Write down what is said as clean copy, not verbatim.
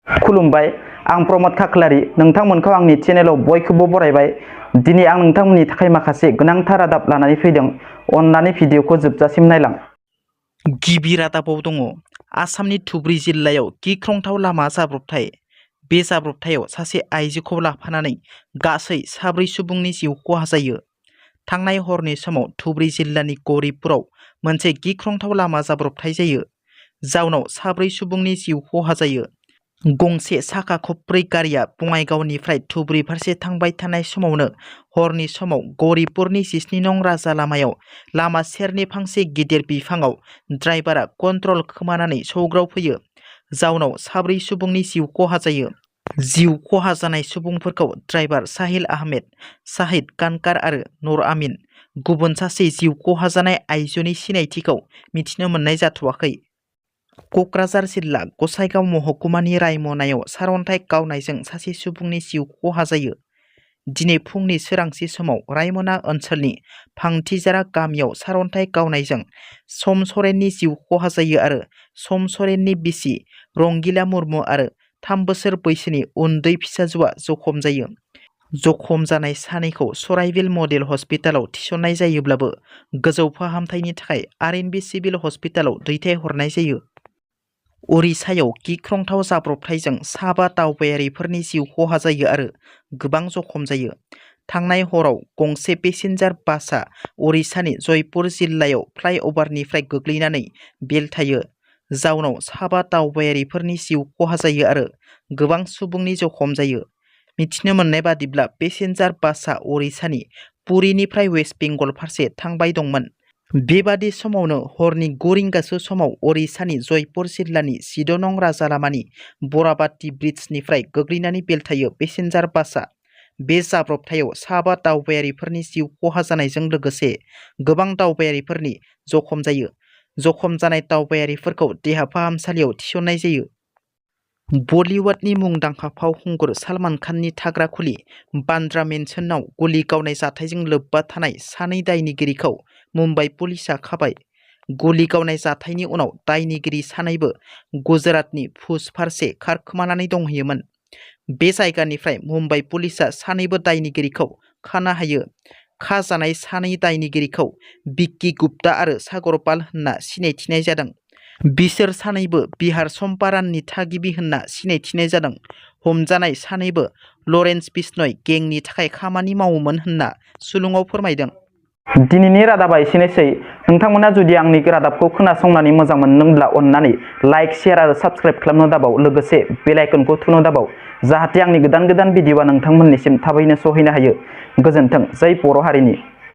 खुलुमबाय आं प्रमद खाख्लारि नोंथांमोनखौ आंनि चेनेलाव बयखौबो बरायबाय। दिनै आं नोंथांमोननि थाखाय माखासे गोनांथार रादाब लानानै फैदों। अन्नानै भिडिअखौ जोबजासिम नायलां। गिबि रादाबाव दङ आसामनि धुबरी जिल्लायाव गिख्रंथाव लामा जाब्रबथाय। बे जाब्रबथायाव सासे आइजोखौ लाफानानै गासै 4 सुबुंनि जिउ खहा जायो। थांनाय हरनि समाव धुबरी जिल्लानि गौरीपुराव मोनसे गिख्रंथाव लामा जाब्रबथाय जायो। जाउनाव 4 सुबुंनि जिउ खहा जायो। गंसे साखा खबब्रै गारिया बङाइगावनिफ्राय धुबरी फारसे थांबाय थानाय समावनो हरनि समाव गौरीपुरनि 17 नं राजा लामायाव लामा सेरनि फांसे गिदिर बिफाङाव ड्राइभारा कन्ट्रल खोमानानै सौग्रावफैयो। जाउनाव 4 सुबुंनि जिउ खहा जायो। जिउ खहा जानाय सुबुंफोरखौ ड्राइभार साहिल आहमेद, शाहिद कानकार आरो नूर आमीन। गुबुन सासे जिउ खहा जानाय आइजोनि सिनायथिखौ मिथिनो मोननाय जाथ'वाखै। क'क्राझार जिल्ला गसाइगाव महकुमानि रायमनायाव सारअन्थाइ गावनायजों सासे सुबुंनि जिउ खहा जायो। दिनै फुंनि सोरांसि समाव रायमना ओनसोलनि फांथिजारा गामियाव सारअन्थाइ गावनायजों सम सरेननि जिउ खहा जायो आरो सम सरेननि बिसि रंगिला मुर्मु आरो 3 बोसोर बैसोनि उन्दै फिसाजोआ जखम जायो। जखम जानाय सानैखौ सराइबिल मडेल हस्पिटालाव थिसननाय जायोब्लाबो गोजौ फाहामथायनि थाखाय आर.एन.बि सिभिल हस्पिटालाव दैथायहरनाय जायो। उरिसायाव गिख्रंथाव जाब्रबथायजों 5 दावबायारिफोरनि जिउ खहा जायो आरो गोबां जखम जायो। थांनाय हराव गंसे पेसेन्जार बासआ उरिसानि जयपुर जिल्लायाव फ्लाइअभारनिफ्राय गोग्लैनानै बेलथायो। जाउनाव 5 दावबायारिफोरनि जिउ खहा जायो आरो गोबां सुबुंनि जखम जायो। मिथिनो मोननाय बादिब्ला पेसेन्जार बासआ उरिसानि पुरीनिफ्राय वेस्ट बेंगल फारसे थांबाय दंमोन। बेबादि समावनो हरनि 9 रिंगासो समाव उरिसानि जयपुर जिल्लानि 14 नं राजा लामानि बराबाति ब्रिजनिफ्राय गोग्लैनानै बेलथायो पेसेन्जार बासआ। बे जाब्रबथायाव 5 दावबायारिफोरनि जिउ खहा जानायजों लोगोसे गोबां दावबायारिफोरनि जखम जायो। जखम जानाय दावबायारिफोरखौ देहा फाहामसालियाव थिसननाय जायो। बलिउडनि मुंदांखा फावखुंगुर सलमान खाननि थाग्रा खुलि बान्द्रा मेनसनआव गुलि गावनाय जाथायजों लोब्बा थानाय 2 दायनिगिरिखौ मुम्बाइ पुलिसआ खाबाय। गुलि गावनाय जाथायनि उनाव दायनिगिरि 2बो गुजरातनि भुज फारसे खारखोमानानै दंहैयोमोन। बे जायगानिफ्राय मुम्बाइ पुलिसआ 2बो दायनिगिरिखौ खानो हायो। खाजानाय 2 दायनिगिरिखौ बिक्की गुप्ता आरो सागर पाल होनना सिनायथिनाय जादों। बिसोर 2बो बिहार चम्पाराननि थागिबि होनना सिनायथिनाय जादों। हमजानाय 2बो लरेन्स बिश्नोई गेंनि थाखाय खामानि मावोमोन होनना सुलुङाव फोरमायदों। दिनैनि रादाबा एसेनोसै। नोंथांमोना जुदि आंनि रादाबखौ खोनासंनानै मोजां मोनदोंब्ला अन्नानै लाइक, शेयार आरो साबस्क्राइब खालामनो दाबाव। लोगोसे बेल आइकनखौ थुनो दाबाव जाहाथे आंनि गोदान भिडिअआ नोंथांमोननिसिम थाबैनो सहैनो हायो। गोजोन्थों। जै बर' हारिनि।